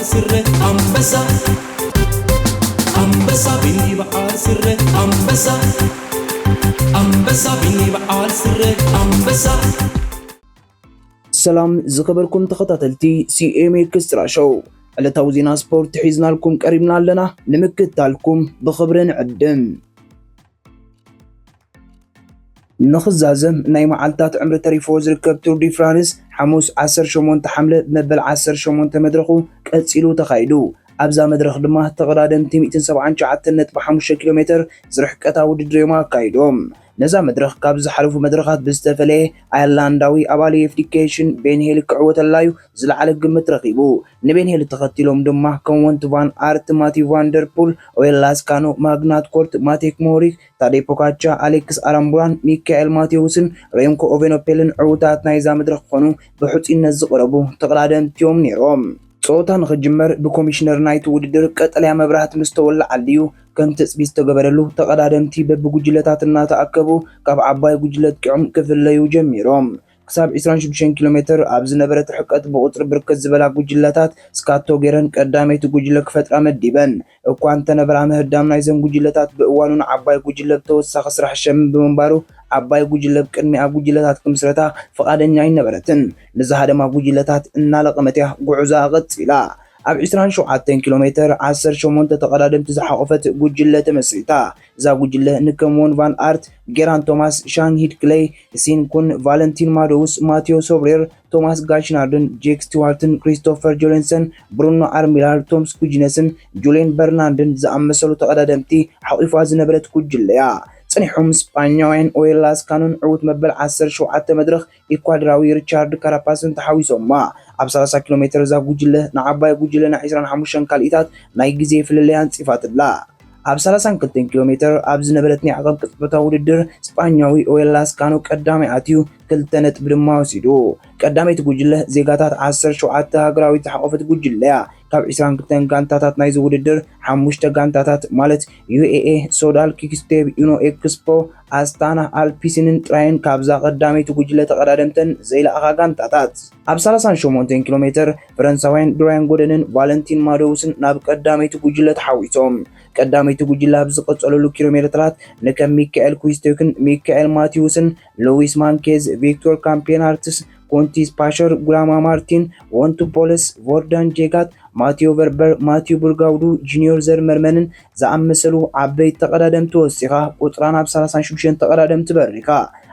ስረ ኣንበሳ ኣንበሳ ቢኒ በዓል ስረ ኣንበሳ ኣንበሳ ቢኒ በዓል ስረ ኣንበሳ። ሰላም ዝኸበርኩም ተኸታተልቲ ሲኤም ኤክስትራ ሾው፣ ዕለታዊ ዜና ስፖርት ሒዝናልኩም ቀሪብና ኣለና። ንምክትታልኩም ብኽብሪ ንዕድም። ንኽዛዘም ናይ መዓልታት ዕምሪ ተሪፎ ዝርከብ ቱር ዲ ፍራንስ፣ ሓሙስ ዓሰርተ ሸሞንተ ሓምለ መበል ዓሰርተ ሸሞንተ መድረኹ ቀጺሉ ተኻይዱ። ኣብዛ መድረኽ ድማ ተቐዳደምቲ ሚእትን ሰብዓን ትሽዓተን ነጥቢ ሓሙሽተ ኪሎ ሜተር ዝርሕቀታ ውድድር እዮም ኣካይዶም። ነዛ መድረኽ ካብ ዝሓለፉ መድረኻት ብዝተፈለየ፣ ኣየርላንዳዊ ኣባል ዩኤፍዲኬሽን ቤን ሄል ክዕወተላ እዩ ዝለዓለ ግምት ረኺቡ። ንቤን ሄል ተኸቲሎም ድማ ከም ወንት ቫን ኣርት፣ ማቲ ቫንደርፑል፣ ኦዌል ላስካኖ፣ ማግናት ኮርት፣ ማቴክ ሞሪክ፣ ታዴ ፖካቻ፣ ኣሌክስ ኣራምቡራን ሚካኤል ማቴዎስን ሬምኮ ኦቬኖፔልን ዕዉታት ናይዛ መድረኽ ክኾኑ ብሕጹይነት ዝቐረቡ ተቐዳደምቲ እዮም ነይሮም። ጸወታ ንኽጅመር ብኮሚሽነር ናይቲ ውድድር ቀጠልያ መብራህቲ ምስ ተወልዓሉ እዩ ከም ትጽቢት ዝተገበረሉ ተቐዳደምቲ በብጉጅለታት እናተኣከቡ ካብ ዓባይ ጉጅለ ኣጥቂዖም ክፍለዩ ጀሚሮም። ክሳብ ዕስራን ሽዱሽተን ኪሎ ሜተር ኣብ ዝነበረት ርሕቀት ብቑጽሪ ብርክት ዝበላ ጉጅለታት ስካቶ ገይረን ቀዳመይቲ ጉጅለ ክፈጥራ መዲበን። እኳ እንተነበራ ምህዳም ናይዘን ጉጅለታት ብእዋኑ ንዓባይ ጉጅለ ብተወሳኺ ስራሕ ሸም ብምንባሩ ዓባይ ጉጅለ ብቅድሚኣ ጉጅለታት ክምስረታ ፍቓደኛ ኣይነበረትን። ንዝሃደማ ጉጅለታት እናለቐመት እያ ጉዕዞኣ ቀጺላ። ኣብ ዕስራን ሸውዓተን ኪሎ ሜተር ዓሰርተ ሸሞንተ ተቐዳደምቲ ዝሓቖፈት ጉጅለ ተመስሪታ። እዛ ጉጅለ ንከም ዎን ቫን ኣርት፣ ጌራን ቶማስ፣ ሻንግ ሂድ ክለይ፣ ሲን ኩን፣ ቫለንቲን ማዶውስ፣ ማቴዎ ሶብሬር፣ ቶማስ ጋሽናርድን ጄክ ስቲዋርትን፣ ክሪስቶፈር ጆሌንሰን፣ ብሩኖ ኣርሚላር፣ ቶም ስኩጂነስን ጁልየን በርናንድን ዝኣመሰሉ ተቐዳደምቲ ሓቒፋ ዝነበረት ጉጅለ እያ። ጸኒሖም ስጳኛውያን ኦየል ላስካኖን ዕዉት መበል ዓሰርተ ሸውዓተ መድረኽ ኢኳዶራዊ ሪቻርድ ካራፓስን ተሓዊሶማ። ኣብ ሰላሳ ኪሎ ሜተር እዛ ጉጅለ ንዓባይ ጉጅለ ናይ ዕስራን ሓሙሽተን ካልኢታት ናይ ግዜ ፍልልይ ኣንጺፋትላ። ኣብ ሰላሳን ክልተን ኪሎ ሜተር ኣብ ዝነበረት ናይ ዓቐብ ቅጽበታዊ ውድድር፣ ስጳኛዊ ኦየል ላስካኖ ቀዳማይ ኣትዩ ክልተ ነጥቢ ድማ ወሲዱ። ቀዳመይቲ ጉጅለ ዜጋታት ዓሰርተ ሸውዓተ ሃገራዊት ዝሓቖፈት ጉጅለ እያ። ካብ ዕስራን ክልተን ጋንታታት ናይዚ ውድድር፣ ሓሙሽተ ጋንታታት ማለት ዩኤኤ፣ ሶዳል፣ ኪክስቴፕ፣ ዩኖ ኤክስፖ፣ ኣስታና፣ ኣልፒሲንን ጥራየን ካብዛ ቀዳመይቲ ጉጅለ ተቐዳደምተን ዘይለኣኻ ጋንታታት። ኣብ ሰላሳን ሸሞንተን ኪሎ ሜተር፣ ፈረንሳውያን ዱራያን ጎደንን ቫለንቲን ማዶውስን ናብ ቀዳመይቲ ጉጅለ ተሓዊሶም። ቀዳመይቲ ጉጅለ ኣብ ዝቐጸለሉ ኪሎ ሜተራት ንከም ሚካኤል ኩስቴክን ሚካኤል ማቲውስን፣ ሉዊስ ማንኬዝ፣ ቪክቶር ካምፔናርትስ፣ ኮንቲስ ፓሸር፣ ጉላማ ማርቲን፣ ወንቱ ፖለስ፣ ቮርዳን ጄጋት፣ ማቲዮ ቨርበር፣ ማቲዮ ቡርጋውዱ፣ ጁኒዮር ዘርመርመንን ዝኣመሰሉ ዓበይቲ ተቐዳደምቲ ወሲኻ፣ ቁጽራ ናብ ሰላሳን ሽዱሽተን ተቐዳደምቲ በሪኻ።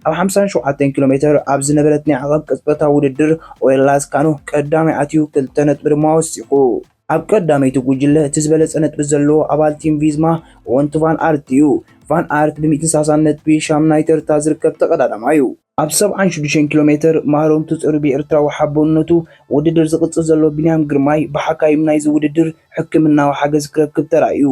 ኣብ ሓምሳን ሸውዓተን ኪሎ ሜተር ኣብ ዝነበረት ናይ ዓቐብ ቅጽበታዊ ውድድር፣ ኦየል ላስካኖ ቀዳማይ ኣትዩ ክልተ ነጥቢ ድማ ወሲኹ። ኣብ ቀዳመይቲ ጉጅለ እቲ ዝበለጸ ነጥቢ ዘለዎ ኣባል ቲም ቪዝማ፣ ወንት ቫን ኣርት እዩ። ቫን ኣርት ብ ሚእትን ሰላሳን ነጥቢ ሻምናይ ተርታ ዝርከብ ተቐዳዳማይ እዩ። ኣብ ሰብዓን ሽዱሽተን ኪሎ ሜተር ማህረምቱ ጸሩ ብኤርትራዊ ሓቦነቱ ውድድር ዝቕጽል ዘሎ ቢንያም ግርማይ ብሓካይም ናይዚ ውድድር ሕክምናዊ ሓገዝ ክረክብ ተራእዩ።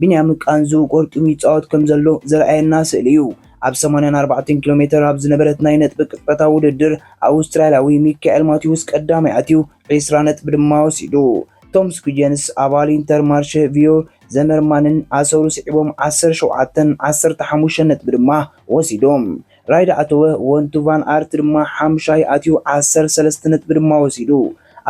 ቢንያም ቃንዝኡ ቆርጢሙ ይጻወት ከም ዘሎ ዘርኣየና ስእሊ እዩ። ኣብ ሰማንያን ኣርባዕተን ኪሎ ሜተር ኣብ ዝነበረት ናይ ነጥቢ ቅጽበታዊ ውድድር ኣውስትራልያዊ ሚካኤል ማቲውስ ቀዳማይ ኣትዩ ዕስራ ነጥቢ ድማ ወሲዱ። ቶም ስኩጀንስ ኣባል ኢንተርማርሸ ቪዮር ዘመርማንን ኣሰሩ ስዒቦም ዓሰርተ ሸውዓተን ዓሰርተ ሓሙሽተን ነጥቢ ድማ ወሲዶም። ራይድ ኣተወ ወንቱ ቫን ኣርት ድማ ሓምሻይ ኣትዩ ዓሰርተ ሰለስተ ነጥቢ ድማ ወሲዱ።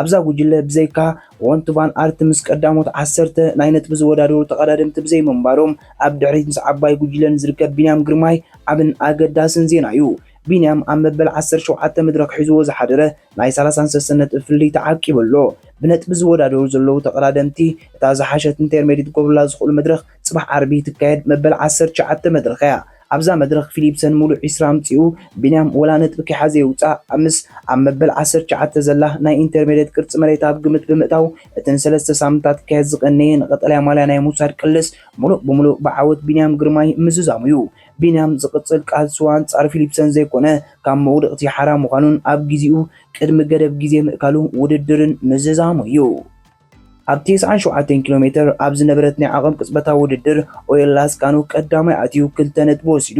ኣብዛ ጉጅለ ብዘይካ ወንቱ ቫን ኣርት ምስ ቀዳሞት ዓሰርተ ናይ ነጥቢ ዝወዳደሩ ተቐዳደምቲ ብዘይምንባሮም ኣብ ድሕሪት ምስ ዓባይ ጉጅለ ንዝርከብ ቢንያም ግርማይ ዓብን ኣገዳስን ዜና እዩ። ቢንያም ኣብ መበል ዓሰርተ ሸውዓተ መድረኽ ሒዝዎ ዝሓደረ ናይ ሰላሳን ሰለስተን ነጥቢ ፍልልይ ተዓቂቡ ኣሎ። ብነጥቢ ዝወዳደሩ ዘለዉ ተቐዳደምቲ እታ ዝሓሸት ኢንተርሜዲየት ክገብሩላ ዝኽእሉ መድረኽ ጽባሕ ዓርቢ ትካየድ መበል ዓሰርተ ትሽዓተ መድረኽ እያ። ኣብዛ መድረኽ ፊሊፕሰን ሙሉእ ዕስራ ኣምጺኡ፣ ቢንያም ወላ ነጥቢ ከይሓዘ ይውጻእ። ኣምስ ኣብ መበል ዓሰርተ ትሽዓተ ዘላ ናይ ኢንተርሜዲየት ቅርጺ መሬት ኣብ ግምት ብምእታው፣ እቲ ንሰለስተ ሳምንታት ክካየድ ዝቐነየ ንቀጠልያ ማልያ ናይ ምውሳድ ቅልስ ሙሉእ ብሙሉእ ብዓወት ቢንያም ግርማይ ምዝዛሙ እዩ። ቢንያም ዝቕጽል ቃልሱ ኣንጻር ፊሊፕሰን ዘይኮነ፣ ካብ መውደቕቲ ሓራ ምዃኑን ኣብ ግዜኡ ቅድሚ ገደብ ግዜ ምእካሉ ውድድርን ምዝዛሙ እዩ። ኣብ ተስዓን ሸውዓተን ኪሎ ሜተር ኣብ ዝነበረት ናይ ዓቐብ ቅጽበታዊ ውድድር፣ ኦየል ላስካኖ ቀዳማይ ኣትዩ ክልተ ነጥቢ ወሲዱ።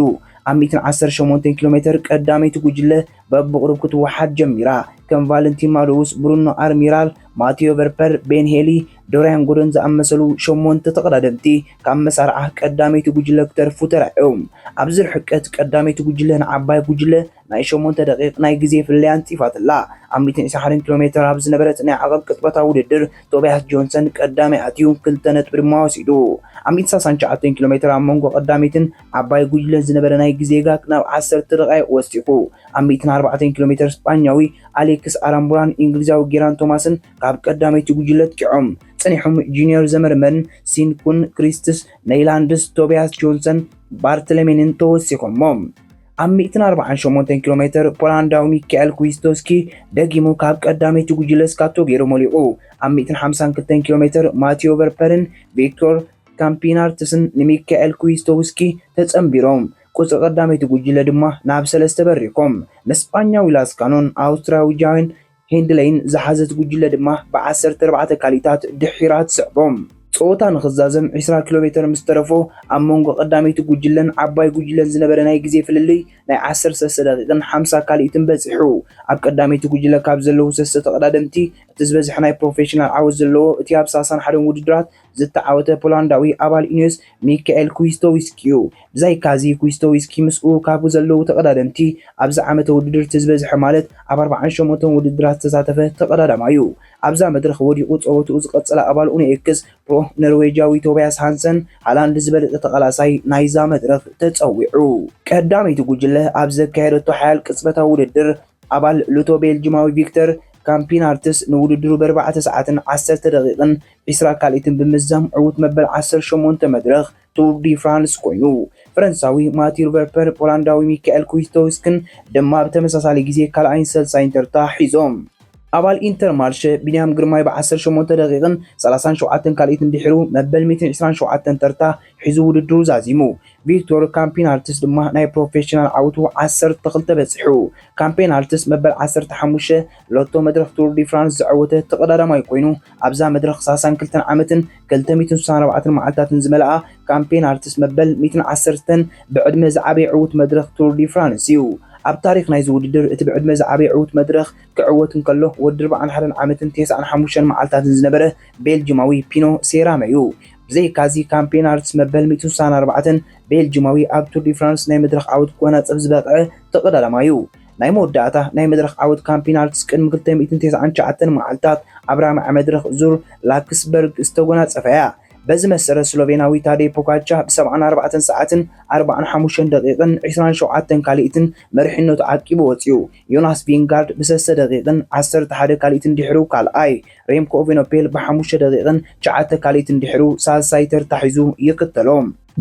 ኣብ ሚእትን ዓሰርተ ሸሞንተን ኪሎ ሜተር ቀዳመይቲ ጉጅለ በብቕሩብ ክትወሓድ ጀሚራ። ከም ቫለንቲን ማዶውስ፣ ብሩኖ ኣርሚራል፣ ማቲዮ ቨርፐር፣ ቤን ሄሊ፣ ዶርያን ጎዶን ዝኣመሰሉ ሸሞንተ ተቐዳደምቲ ካብ መሳርዓ ቀዳመይቲ ጉጅለ ክተርፉ ተራእዮም። ኣብዚ ርሕቀት ቀዳመይቲ ጉጅለ ንዓባይ ጉጅለ ናይ ሸሞንተ ደቂቕ ናይ ግዜ ፍልልይ ኣንጺፋትላ። ኣብ ሚእትን ዕስራን ሓደን ኪሎ ሜትር ኣብ ዝነበረት ናይ ዓቐብ ቅጽበታዊ ውድድር ቶብያስ ጆንሰን ቀዳማይ ኣትዩ ክልተ ነጥቢ ድማ ወሲዱ። ኣብ ሚእትን ሰላሳን ትሽዓተን ኪሎ ሜትር ኣብ መንጎ ቀዳመይትን ዓባይ ጉጅለን ዝነበረ ናይ ግዜ ጋግ ናብ ዓሰርተ ደቓይቕ ወሲኹ። ኣብ ሚእትን ኣርባዕተን ኪሎ ሜትር ስጳኛዊ ኣሌክስ ኣራምቡራን እንግሊዛዊ ጌራን ቶማስን ካብ ቀዳመይቲ ጉጅለ ኣጥቂዖም። ጸኒሖም ጁኒየር ዘመርመርን ሲንኩን ክሪስትስ ነይላንድስ ቶብያስ ጆንሰን ባርትለሜንን ተወሲኾሞ። ኣብ ሚእትን ኣርባዓን ሸሞንተን ኪሎ ሜትር ፖላንዳዊ ሚካኤል ኩዊስቶስኪ ደጊሙ ካብ ቀዳመይቲ ጉጅለ ስካቶ ገይሩ መሊቑ። ኣብ ሚእትን ሓምሳን ክልተን ኪሎ ሜትር ማቲዮ ቨርፐርን ቪክቶር ካምፒናርትስን ንሚካኤል ኩዊስቶውስኪ ተጸንቢሮም። ቁጽሪ ቀዳመይቲ ጉጅለ ድማ ናብ ሰለስተ በሪኾም። ንስጳኛዊ ላስካኖን ኣውስትራዊ ጃን ሄንድለይን ዝሓዘት ጉጅለ ድማ ብዓሰርተ ኣርባዕተ ካሊታት ድሒራ ትስዕቦም። ጸወታ ንኽዛዘም ዕስራ ኪሎ ሜትር ምስ ተረፎ፣ ኣብ መንጎ ቀዳመይቲ ጉጅለን ዓባይ ጉጅለን ዝነበረ ናይ ግዜ ፍልልይ ናይ ዓሰርተ ሰለስተ ደቂቕን ሓምሳ ካሊትን በጺሑ። ኣብ ቀዳመይቲ ጉጅለ ካብ ዘለዉ ሰለስተ ተቐዳደምቲ፣ እቲ ዝበዝሐ ናይ ፕሮፌሽናል ዓወት ዘለዎ፣ እቲ ኣብ ሰላሳን ሓደን ውድድራት ዝተዓወተ ፖላንዳዊ ኣባል ኢኒዮስ ሚካኤል ኩዊስቶዊስኪ እዩ። ብዛይካዚ፣ ኩዊስቶዊስኪ ምስኡ ካብ ዘለዉ ተቐዳደምቲ ኣብዚ ዓመተ ውድድር እቲ ዝበዝሐ፣ ማለት ኣብ ኣርባዓን ሸሞንተን ውድድራት ዝተሳተፈ ተቐዳዳማይ እዩ። ኣብዛ መድረኽ ወዲቑ ጸወትኡ ዝቐጸለ ኣባል ኡኖ ኤክስ ፕሮ ኖርዌጃዊ ቶብያስ ሃንሰን ሃላንድ ዝበለጸ ተቓላሳይ ናይዛ መድረኽ ተጸዊዑ። ቀዳመይቲ ጉጅለ ኣብ ዘካየደቶ ሓያል ቅጽበታዊ ውድድር፣ ኣባል ሉቶ ቤልጂማዊ ቪክተር ካምፒናርትስ ንውድድሩ ብኣርባዕተ ሰዓትን ዓሰርተ ደቂቕን ዕስራ ካልኢትን ብምዝዛም ዕዉት መበል ዓሰርተ ሸሞንተ መድረኽ ቱር ዲ ፍራንስ ኮይኑ። ፈረንሳዊ ማቲር ቨርፐር ፖላንዳዊ ሚካኤል ኩዊስቶውስክን ድማ ብተመሳሳሊ ግዜ ካልኣይን ሳልሳይን ተርታ ሒዞም። ኣባል ኢንተርማርሸ ቢንያም ግርማይ ብዓሰርተ ሸሞንተ ደቂቕን ሰላሳን ሸውዓተን ካልኢትን ድሒሩ መበል ሚእትን ዕስራን ሸውዓተን ተርታ ሒዙ ውድድሩ ዛዚሙ። ቪክቶር ካምፒናርትስ ድማ ናይ ፕሮፌሽናል ዓወቱ ዓሰርተ ክልተ በጺሑ። ካምፒናርትስ መበል ዓሰርተ ሓሙሽተ ሎቶ መድረኽ ቱር ዲ ፍራንስ ዘዐወተ ተቐዳዳማይ ኮይኑ፣ ኣብዛ መድረኽ ሰላሳን ክልተን ዓመትን ክልተ ሚእትን ስሳን ኣርባዕተን መዓልታትን ዝመልኣ ካምፒናርትስ መበል ሚእትን ዓሰርተን ብዕድመ ዝዓበየ ዕዉት መድረኽ ቱር ዲ ፍራንስ እዩ። ኣብ ታሪኽ ናይዚ ውድድር እቲ ብዕድመ ዝዓበየ ዕዉት መድረኽ ክዕወት እንከሎ፣ ወዲ ኣርባዓን ሓደን ዓመትን ተስዓን ሓሙሽተን መዓልታትን ዝነበረ ቤልጂማዊ ፒኖ ሴራመ እዩ። ብዘይካዚ፣ ካምፔናርትስ መበል ሚእትን ስሳን ኣርባዕተን ቤልጂማዊ ኣብ ቱር ዲ ፍራንስ ናይ መድረኽ ዓወት ክጎናጸፍ ዝበቕዐ ተቐዳዳማይ እዩ። ናይ መወዳእታ ናይ መድረኽ ዓወት ካምፔናርትስ ቅድሚ ክልተ ሚእትን ተስዓን ትሽዓተን መዓልታት ኣብ ራብዓይ መድረኽ ዙር ላክስበርግ ዝተጎናጸፈ እያ። በዚ መሰረት፣ ስሎቬናዊ ታዴ ፖጋቻ ብሰብዓን ኣርባዕተን ሰዓትን ኣርባዓን ሓሙሽተን ደቂቕን ዕስራን ሸውዓተን ካልኢትን መሪሕነቱ ዓቂቡ ወጺኡ። ዮናስ ቪንጋርድ ብሰለስተ ደቂቕን ዓሰርተ ሓደ ካልኢትን ድሕሩ ካልኣይ፣ ሬምኮ ኦቬኖፔል ብሓሙሽተ ደቂቕን ትሽዓተ ካልኢትን ድሕሩ ሳልሳይ ተርታ ሒዙ ይኽተሎ።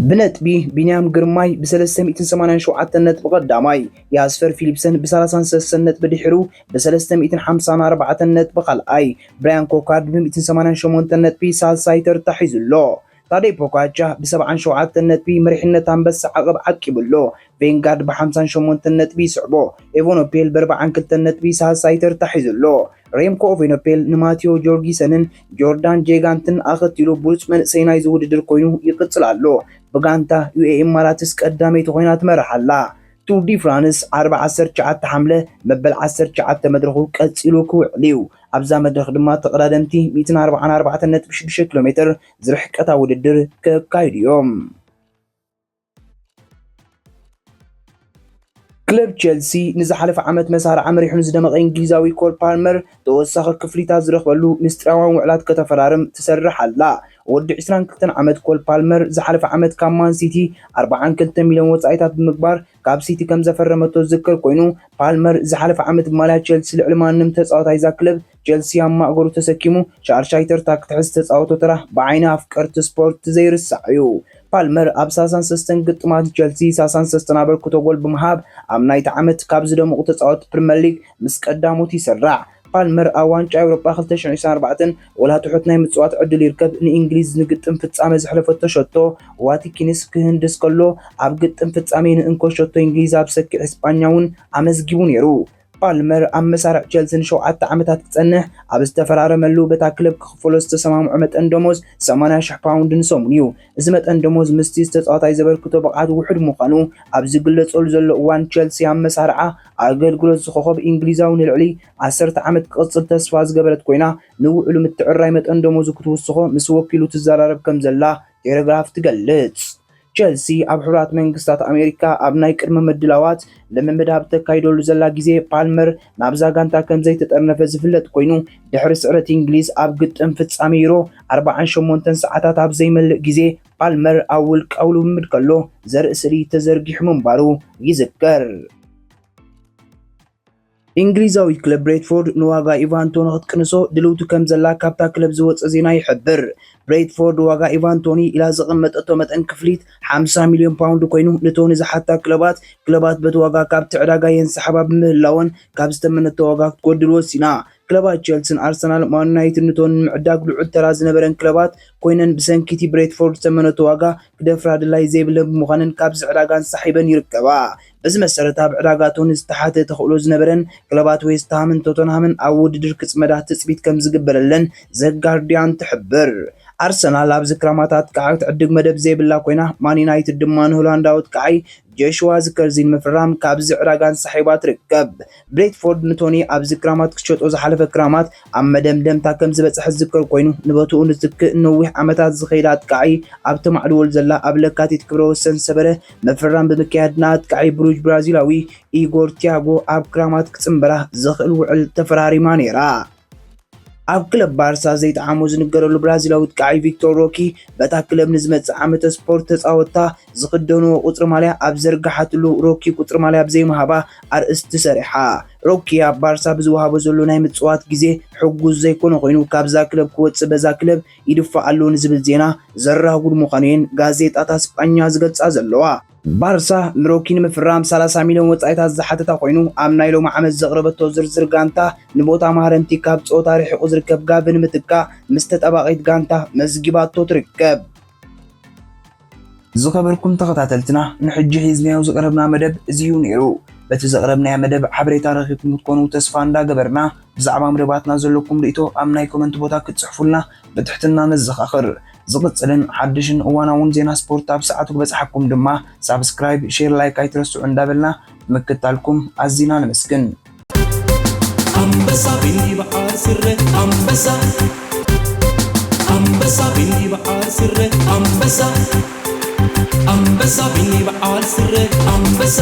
ብነጥቢ፣ ቢንያም ግርማይ ብሰለስተ ሚእትን ሰማንያን ሸውዓተን ነጥቢ ቀዳማይ፣ ያስፐር ፊሊፕሰን ብሰላሳን ሰለስተን ነጥቢ ድሕሩ ብሰለስተ ሚእትን ሓምሳን ኣርባዕተን ነጥቢ ካልኣይ፣ ብራያን ኮካርድ ብሚእትን ሰማንያን ሸሞንተን ነጥቢ ሳልሳይ ተርታ ሒዙ ኣሎ። ታዴ ፖጋቻ ብሰብዓን ሸውዓተን ነጥቢ መሪሕነት ኣንበሳ ዓቐብ ዓቂቡ ኣሎ። ቬንጋርድ ብሓምሳን ሸሞንተን ነጥቢ ይስዕቦ። ኤቨኖፔል ብኣርባዓን ክልተን ነጥቢ ሳልሳይ ተርታ ሒዙ ኣሎ። ሬምኮ ኦቬኖፔል ንማቴዎ ጆርጊሰንን ጆርዳን ጄጋንትን ኣኸቲሉ ብሉጽ መንእሰይ ናይዚ ውድድር ኮይኑ ይቕጽል ኣሎ። ብጋንታ ዩ ኤ ኤ ኢማራትስ ቀዳመይቲ ኮይና ትመርሕ ኣላ። ቱር ዲ ፍራንስ ዓርቢ ዓሰርተ ትሽዓተ ሓምለ መበል ዓሰርተ ትሽዓተ መድረኹ ቀጺሉ ክውዕል እዩ። ኣብዛ መድረኽ ድማ ተቐዳደምቲ ሚእትን ኣርባዓን ኣርባዕተን ነጥቢ ሽዱሽተ ኪሎ ሜትር ዝርሕቀታ ውድድር ከካይዱ እዮም። ክለብ ቸልሲ ንዝሓለፈ ዓመት መሳርዓ መሪሑ ንዝደመቐ እንግሊዛዊ ኮል ፓልመር ተወሳኺ ክፍሊታት ዝረኽበሉ ምስጢራውያን ውዕላት ከተፈራርም ትሰርሕ ኣላ። ወዲ ዕስራን ክልተን ዓመት ኮል ፓልመር ዝሓለፈ ዓመት ካብ ማን ሲቲ ኣርባዓን ክልተ ሚልዮን ወጻኢታት ብምግባር ካብ ሲቲ ከም ዘፈረመቶ ዝዝከር ኮይኑ፣ ፓልመር ዝሓለፈ ዓመት ብማልያ ቸልሲ ልዕሊ ማንም ተጻዋታይ እዛ ክለብ፣ ቸልሲ ኣብ ማእገሩ ተሰኪሙ ሻድሻይ ተርታ ክትሕዝ ዝተጻወቶ ተራ ብዓይኒ ኣፍቀርቲ ስፖርት ዘይርሳዕ እዩ። ፓልመር ኣብ ሰላሳን ሰለስተን ግጥማት ንቸልሲ ሰላሳን ሰለስተን ኣበርክቶ ጎል ብምሃብ ኣብ ናይቲ ዓመት ካብ ዝደመቑ ተጻወትቲ ፕሪመር ሊግ ምስ ቀዳሞት ይስራዕ። ፓልመር ኣብ ዋንጫ ኤውሮጳ ክልተ ሽሕን ዕስራን ኣርባዕተን ወላ ትሑት ናይ ምጽዋት ዕድል ይርከብ፣ ንእንግሊዝ ንግጥም ፍጻመ ዘሕለፈቶ ሸቶ ዋትኪንስ ክህንድስ ከሎ፣ ኣብ ግጥም ፍጻሜ ንእንኮ ሸቶ እንግሊዝ ኣብ ሰኪዕ ስጳኛ እውን ኣመዝጊቡ ነይሩ። ፓልመር ኣብ መሳርዕ ቸልሲ ንሸውዓተ ዓመታት ክጸንሕ ኣብ ዝተፈራረመሉ፣ በታ ክለብ ክኽፈሎ ዝተሰማምዖ መጠን ደሞዝ ሰማንያ ሽሕ ፓውንድ ንሰሙን እዩ። እዚ መጠን ደሞዝ ምስቲ ዝተጻዋታይ ዘበርክቶ ብቕዓት ውሑድ ምዃኑ ኣብ ዝግለጸሉ ዘሎ እዋን፣ ቸልሲ ኣብ መሳርዓ ኣገልግሎት ዝኮኸብ እንግሊዛዊ ንልዕሊ ዓሰርተ ዓመት ክቕጽል ተስፋ ዝገበረት ኮይና፣ ንውዕሉ ምትዕርራይ መጠን ደሞዙ ክትውስኾ ምስ ወኪሉ ትዘራረብ ከም ዘላ ቴሌግራፍ ትገልጽ። ቸልሲ ኣብ ሕቡራት መንግስታት ኣሜሪካ ኣብ ናይ ቅድመ ምድላዋት ልምምድ ኣብ ተካይደሉ ዘላ ግዜ፣ ፓልመር ናብዛ ጋንታ ከም ዘይተጠርነፈ ዝፍለጥ ኮይኑ፣ ድሕሪ ስዕረት እንግሊዝ ኣብ ግጥም ፍጻሜ ዩሮ ኣርባዓን ሸሞንተን ሰዓታት ኣብ ዘይመልእ ግዜ፣ ፓልመር ኣብ ውልቃዊ ልምምድ ከሎ ዘርኢ ስእሊ ተዘርጊሑ ምንባሩ ይዝከር። እንግሊዛዊ ክለብ ብሬትፎርድ ንዋጋ ኢቫን ቶኒ ክትቅንሶ ድልውቲ ከም ዘላ ካብታ ክለብ ዝወጸ ዜና ይሕብር። ብሬትፎርድ ዋጋ ኢቫን ቶኒ ኢላ ዘቐመጠቶ መጠን ክፍሊት ሓምሳ ሚልዮን ፓውንድ ኮይኑ፣ ንቶኒ ዝሓታ ክለባት፣ ክለባት በቲ ዋጋ ካብቲ ዕዳጋ የንሳሕባ ብምህላወን፣ ካብ ዝተመነቶ ዋጋ ክትጎድል ወሲና። ክለባት ቸልሲን ኣርሰናል፣ ማን ዩናይትድ ንቶኒ ንምዕዳግ ልዑል ተራ ዝነበረን ክለባት ኮይነን፣ ብሰንኪቲ ብሬትፎርድ ዝተመነቶ ዋጋ ክደፍራ ድላይ ዘይብለን ብምዃነን፣ ካብዚ ዕዳጋ ኣንሳሒበን ይርከባ። በዚ መሰረት፣ ኣብ ዕዳጋ ቶኒ ዝተሓተ ተኽእሎ ዝነበረን ክለባት ዌስት ሃምን ቶተንሃምን ኣብ ውድድር ክጽመዳ ትጽቢት ከም ዝግበረለን ዘ ጋርዲያን ትሕብር። ኣርሰናል ኣብዚ ክራማት ኣጥቃዓይ ክትዕድግ መደብ ዘይብላ ኮይና፣ ማን ዩናይትድ ድማ ንሆላንዳዊ ኣጥቃዓይ ጆሽዋ ዝከርዚ ንምፍራም ካብዚ ዕዳጋ ኣንሳሒባ ትርከብ። ብሬትፎርድ ንቶኒ ኣብዚ ክራማት ክትሸጦ ዝሓለፈ ክራማት ኣብ መደምደምታ ከም ዝበጽሐ ዝዝከር ኮይኑ፣ ንቦትኡ ንዝትክእ ነዊሕ ዓመታት ዝኸይድ ኣጥቃዓይ ኣብቲ ማዕድወል ዘላ ኣብ ለካቲት ክብረ ወሰን ሰበረ ምፍራም ብምክያድ፣ ንኣጥቃዓይ ብሩጅ ብራዚላዊ ኢጎር ቲያጎ ኣብ ክራማት ክጽንበራ ዘኽእል ውዕል ተፈራሪማ ነይራ። ኣብ ክለብ ባርሳ ዘይጠዓሞ ዝንገረሉ ብራዚላዊ ኣጥቃዓይ ቪክቶር ሮኪ፣ በታ ክለብ ንዝመጽእ ዓመተ ስፖርት ተጻወትታ ዝኽደንዎ ቁጽሪ ማልያ ኣብ ዘርግሓትሉ፣ ሮኪ ቁጽሪ ማልያ ብዘይምሃባ ኣርእስቲ ሰሪሓ። ሮኪ ኣብ ባርሳ ብዝወሃቦ ዘሎ ናይ ምጽዋት ግዜ ሕጉስ ዘይኮነ ኮይኑ፣ ካብዛ ክለብ ክወጽእ በዛ ክለብ ይድፋእ ኣሎ ንዝብል ዜና ዘራጉድ ምዃኑ እየን ጋዜጣታት ስጳኛ ዝገልጻ ዘለዋ። ባርሳ ንሮኪ ንምፍራም ሰላሳ ሚልዮን ወጻኢታት ዝሓተታ ኮይኑ፣ ኣብ ናይ ሎሚ ዓመት ዘቕረበቶ ዝርዝር ጋንታ ንቦታ ማህረምቲ ካብ ጸወታ ርሒቑ ዝርከብ ጋቪ ንምትካእ ምስ ተጣባቒት ጋንታ መዝጊባቶ ትርከብ። ዝኸበርኩም ተኸታተልትና፣ ንሕጂ ሒዝናዮ ዝቐረብና መደብ እዚ እዩ ነይሩ። በቲ ዘቕረብናዮ መደብ ሓበሬታ ረኺብኩም ክትኮኑ ተስፋ እንዳገበርና፣ ብዛዕባ መደባትና ዘለኩም ርእይቶ ኣብ ናይ ኮመንት ቦታ ክትጽሕፉልና ብትሕትና ነዘኻኽር። ዝቕጽልን ሓድሽን እዋናውን ዜና ስፖርት ኣብ ሰዓቱ ክበጽሓኩም ድማ ሳብስክራይብ፣ ሼር፣ ላይክ ኣይትረስዑ እንዳበልና ምክታልኩም ኣዚና ነመስግን። ኣንበሳ ቢኒ በዓል ስረ ኣንበሳ፣ ኣንበሳ ቢኒ በዓል ስረ ኣንበሳ፣ ኣንበሳ ቢኒ በዓል ስረ ኣንበሳ።